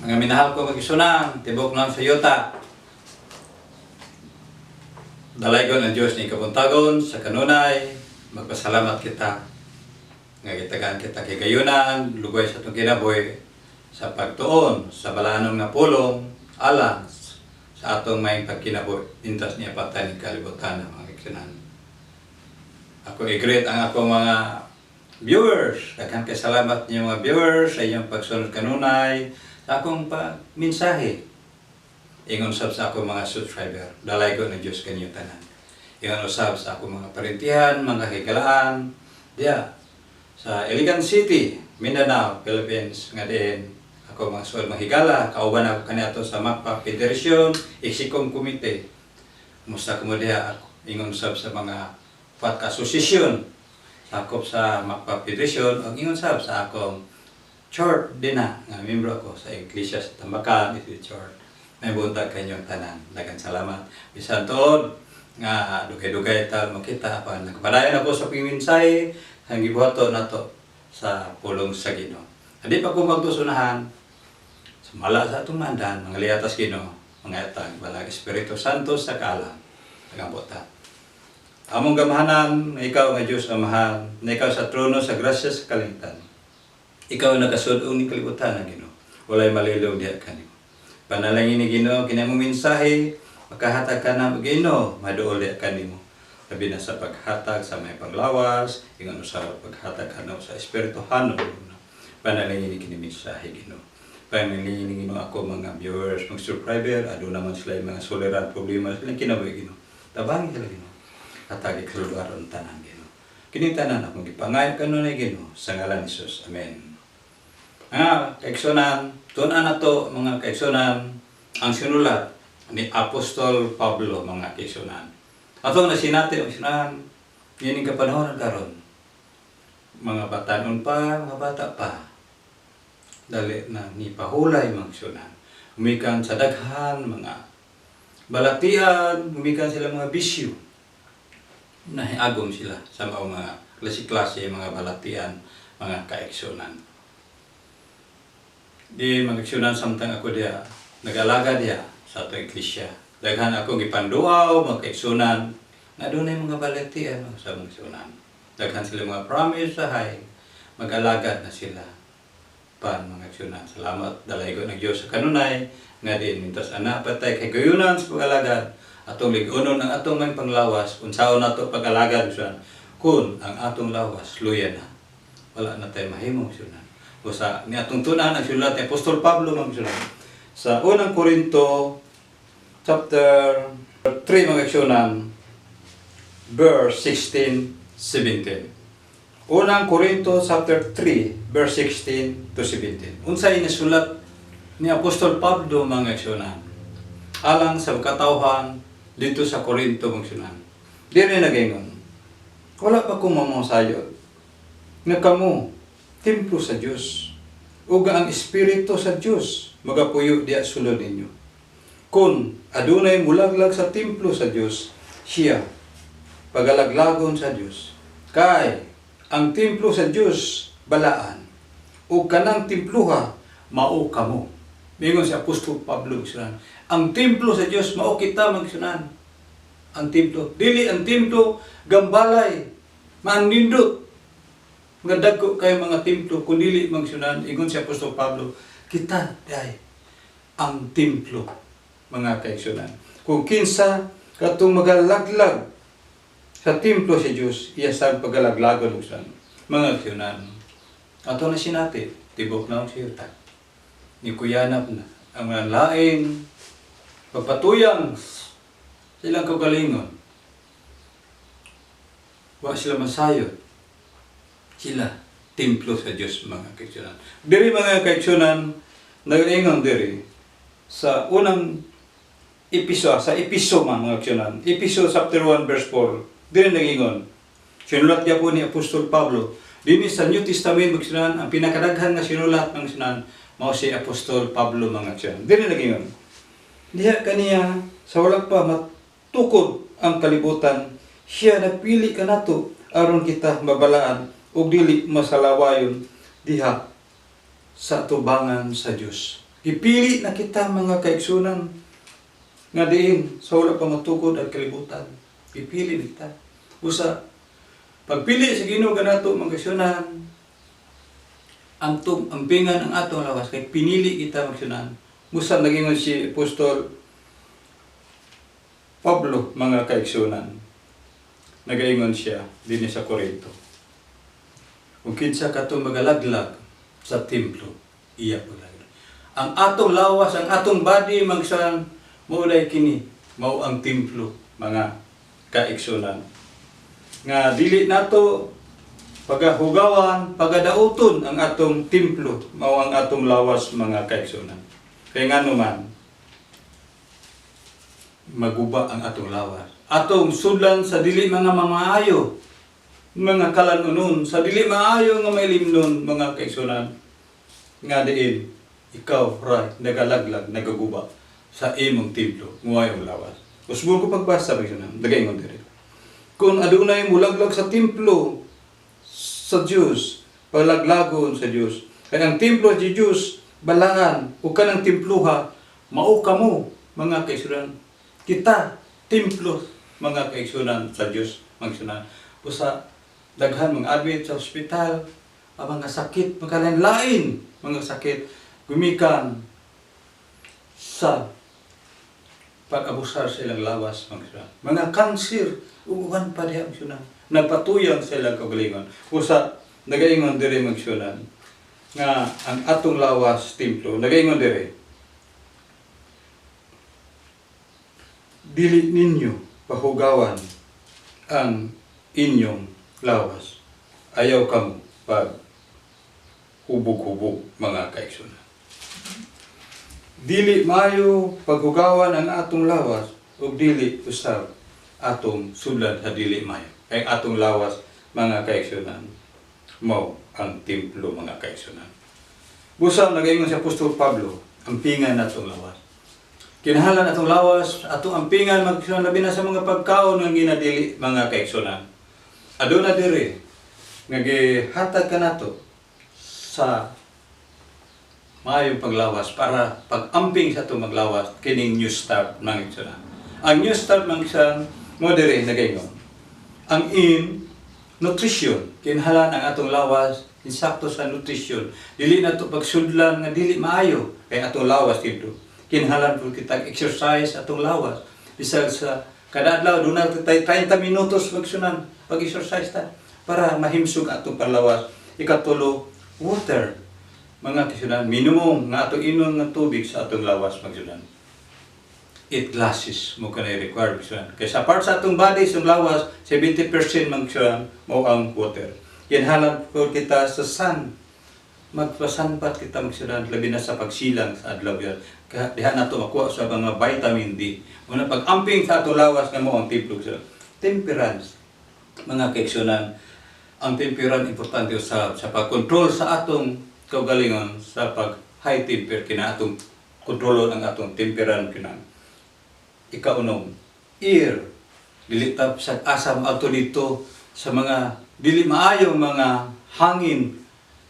Mga minahal ko mga igsuonan, tibok lang sa yuta. Dalaygon ang Diyos ni kabuntagon sa kanunay, magpasalamat kita nga gitagaan kita kay gayunan, lugay sa atong kinabuhi sa pagtuon sa balaanong nga pulong alang sa atong maayong pagkinabuhi intas niya patay ni kalibutan, mga igsuonan. Ako i-greet ang akong mga viewers. Daghan kay salamat niyo, mga viewers, sa inyong pagsunod kanunay sa akong pa mensahe. Ingon sab sa akong mga subscriber. Dalaygon ng Diyos kanyo tanan. Ingon usab sa akong mga parentihan, mga higalaan, diya sa Iligan City, Mindanao, Philippines, nga diin ako mga suol mga higala, kauban ako kaniadto sa MACPA Federation Execom Committee. Musta ko mo diha ako. Ingon sab sa mga pat ka asosasyon sakop sa MACPA Federation ug ingon sab sa akong church din na nga membro ako sa Iglesia sa Tambakan iti Church. May buntag kanyong tanan. Daghang salamat. Bisan tuod nga dugay-dugay ta makita pa, nagpadayon ako sa pagmensahe ang gibuhaton nato sa pulong sa Ginoo. Hindi pa ko magtusunahan, sumala sa atong mandan, mga liatas Ginoo, mga etang balag Espiritu Santo sa kaalam. Nagambuta. Among gamahanan, nga ikaw nga Diyos Amahan, na ikaw sa trono sa grasya sa kalangitan. Ikaw ang nakasud-ong ni kalibutan ang Ginoo. Walay malilong diha kanimo. Panalangin ni Ginoo kini among mensahe, makahatag ka na Ginoo, maduol diha kanimo. Labi na sa paghatag sa may panglawas, ingon sa paghatag kano sa espirituhanon. Panalangin ni kini mensahe, Ginoo. Panalangin ni Ginoo ako mga viewers, mga subscriber, aduna man sila yung mga suliran problema sila kinabuhi, Ginoo. Tabangi sila, Ginoo. Hatagi kaluwaron tanan, Ginoo. Kini tanan akong gipangayo kanunay, Ginoo, sa ngalan ni Jesus. Amen. Mga kaigsuonan, tun-an nato, mga kaigsuonan, ang sinulat ni Apostol Pablo, mga kaigsuonan. Atong nasinati ang igsuonan, niining kapanahon karon. Mga batanon pa, mga bata pa. Dali na ni pahulay, mga kaigsuonan. Umikan sa daghan, mga balatian, umikan sila mga bisyo. Nahiagom sila sa mga klase-klase mga balatian, mga kaigsuonan. Di mga kaigsuonan, samtang ako diha nag-alaga diha sa atong iglesia. Daghan ako gipanduaw, mga kaigsuonan, nga dunay mga balatian no, sa mga igsuonan. Daghan sila mga promise sa hay, mag-alagad na sila pan, mga kaigsuonan. Salamat, dalaygon ng Diyos sa kanunay, nga din mintas ana patay kay gayunan sa pag-alagad, atong lig-unon ang atong may panglawas, unsaon nato pag-alagad igsuonan, kun ang atong lawas luya na. Wala na tayo mahimong, igsuonan. O sa ni atong tun-an ang sulat ni Apostol Pablo, mga igsuonan. Sa Unang Korinto chapter 3, mga igsuonan, verse 16, 17. Unang Korinto chapter 3 verse 16 to 17. Unsay nasulat ni Apostol Pablo, mga igsuonan, alang sa katawhan dito sa Korinto, mga igsuonan? Diri nagaingon, "Wala pa ko mamasayod nga kamo templo sa Dios ug ang Espiritu sa Dios magapuyo diya sulod ninyo. Kung adunay mulaglag sa templo sa Dios, siya pagalaglagon sa Dios. Kay ang templo sa Dios balaan ug kanang templuha mao kamo." Mingon si Apostol Pablo, igsuonan. Ang templo sa Dios mao kita, mga igsuonan. Ang templo, dili ang templo gambalay, maanindot nga dagko kay mga templo, kundili, mga igsuonan, ingon si Apostol Pablo, kita ay ang templo, mga kaigsuonan. Kung kinsa katong magalaglag sa templo sa Dios, iya sa pagalaglagon og mga igsuonan. Ato na sinati, tibok na ang siyuta. Ni kuyanap na ang mga laing pagpatuyang silang kaugalingon. Wa sila masayod. Sila templo sa Dios, mga kaigsuonan. Diri, mga kaigsuonan, nagaingon diri sa unang Episo, sa Episo man, mga kaigsuonan. Episo chapter 1 verse 4. Diri nagingon. Sinulat po ni Apostol Pablo. Dini sa New Testament, mga kaigsuonan, ang pinakadaghan nga sinulat ng igsuonan mao si Apostol Pablo, mga kaigsuonan. Diri nagingon. Diha kaniya sa wala pa matukod ang kalibutan, siya nagpili kanato aron kita mabalaan ug dili masalawayon diha sa tubangan sa Dios. Gipili na kita, mga kaigsunan, nga diin sa wala pa matukod ang kalibutan. Gipili na kita. Usa, pagpili sa Ginoo kanato, mga kaigsunan, antong ampingan ang atong lawas kay pinili kita, mga kaigsunan. Busa nagingon si Apostol Pablo, mga kaigsunan. Nagaingon siya dinhi sa Korinto. Kung kinsa kato magalaglag sa templo, iya paglaglag. Ang atong lawas, ang atong body, mga kaigsunan, mao day kini, mao ang templo, mga kaigsunan. Nga dili nato pagahugawan, pagadauton ang atong templo, mao ang atong lawas, mga kaigsunan. Kaya nga naman, maguba ang atong lawas. Atong sudlan sa dili mga mamaayo, mga kalanunon, sa dili maayo nga mailimnon, mga kaigsunan, nga diin, ikaw ray, nagalaglag, nagaguba sa imong templo, nguayong lawas. Usbon ko pagbasa, kaigsunan, nagaingon diri. Kung adunay mulaglag sa templo sa Dios, palaglagon sa Dios. Kaya ang templo sa Dios, balaan, ug kanang templuha, mao kamo, mga kaigsunan. Kita, templo, mga kaigsunan, sa Dios, mga kaigsunan. Usa, daghan mga admit sa ospital, ang mga sakit, magkalain-lain, mga sakit, gumikan sa pag-abusar sa ilang lawas, mga kaigsunan. Mga kanser, ug uban pa diha, mga kaigsunan. Nagpatuyang sa ilang kaugalingon. Usa, nagaingon diri, mga kaigsunan, nga ang atong lawas templo, nagaingon diri, dili ninyo pahugawan ang inyong lawas. Ayaw kamo pag hubog-hubog, mga kaigsunan. Dili maayo paghugawan ang atong lawas ug dili usab atong sudlan sa dili maayo. Kay atong lawas, mga kaigsunan, mao ang templo, mga kaigsunan. Busa nagaingon si Apostol Pablo, ampingan natong lawas. Kinahanglan atong lawas, atong ampingan magsunan labi na sa mga pagkaon nga ginadili, mga kaigsunan. Aduna diri nga gihatag kanato sa maayong paglawas para pag-amping sa atong maglawas kining New Start, mga kaigsunan. Ang New Start, mga kaigsunan, mo diri nagaingon. Ang in nutrition, kinahanglan ang atong lawas insakto sa nutrition. Dili na to pagsudlan nga dili maayo kay atong lawas dito. Kinahanglan pud kitag exercise atong lawas. Bisag sa kada adlaw doon na tay 30 minutos magsunan pag-exercise ta para mahimsog atong palawas. Ikatulo, water. Mga kaigsunan, minimum nga atong inom nga tubig sa atong lawas magsunan. 8 glasses mo kanay required magsunan. Kay sa part sa atong body sa lawas, 70% magsunan mao ang water. Kinahanglan po kita sa sun. Magpasanpat kita magsunan labi na sa pagsilang sa adlaw yan. Kaya diha nato makuha sa mga vitamin D. Muna pag-amping sa atong lawas nga mao ang templo sa temperance. Mga kaigsunan, ang temperance importante sa pag-control sa atong kaugalingon sa pag high temper kina atong kontrolon ang atong temperance kina. Ikaunom, air. Dili ta sa asa moadto dito sa mga dili maayong mga hangin,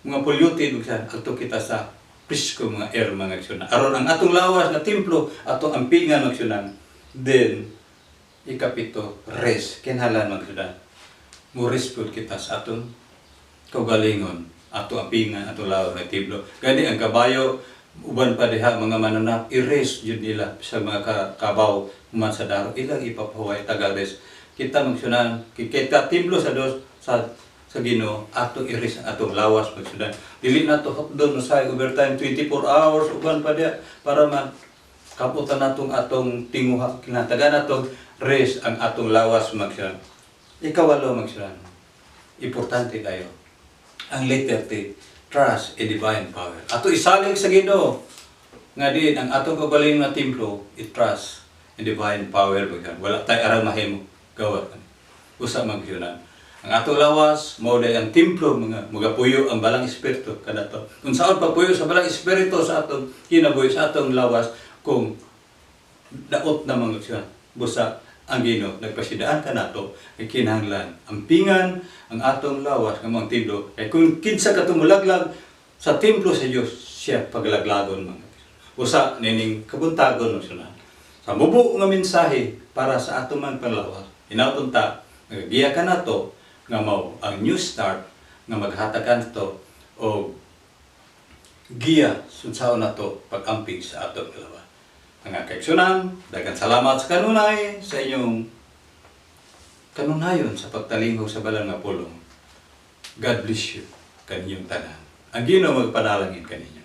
mga polluted ug sa adto kita sa presko mga air, mga kaigsunan. Aron ang atong lawas na templo, atong ampingan magsunan. Then ikapito, rest. Kinahanglan magsunan. Mo rest pud kita sa atong kaugalingon, ato ampingan atong lawas nga templo. Gani ang kabayo, uban pa diha mga mananap, i-rest jud nila sa mga kabaw man sa daro, ilang ipapahuway tagal rest. Kita magsunan, kita templo sa Dios sa Ginoo, ato i-rest ang atong lawas magsunan. Dili na to hotdon sa overtime 24 hours uban pa diha para man kaputan natong atong tinguha. Kinatagan natong rest ang atong lawas magsunan. Ikawalo magsunan, importante kayo ang letter T, trust a divine power. Ato isalig sa Ginoo nga din ang atong kaugalingon nga templo, i-trust in divine power magsunan. Wala tay arang mahimo gawat usa magsunan. Ang atong lawas mao day ang templo mga magapuyo ang balang espiritu kanato. Kung saon pagpuyo sa balang espiritu sa atong kinabuhi sa atong lawas kung daot na mga siya busa ang Ginoo nagpasidaan kanato kay kinahanglan ampingan ang atong lawas nga mao ang templo kay kung kinsa ka mulaglag sa templo sa Dios, siya paglaglagon, mga. Usa nining kabuntagon, mga. Sa mubo nga mensahe para sa ato man panlawas. Hinaut unta, nagagiya ka nato nga mao ang new start nga maghatag nato og giya unsaon nato pag-amping sa atong lawas. Mga kaigsunan, daghang salamat sa kanunay sa inyong kanunayon sa pagtalinghog sa balaan nga pulong. God bless you kaninyong tanan. Ang Ginoo magpanalangin kaninyo.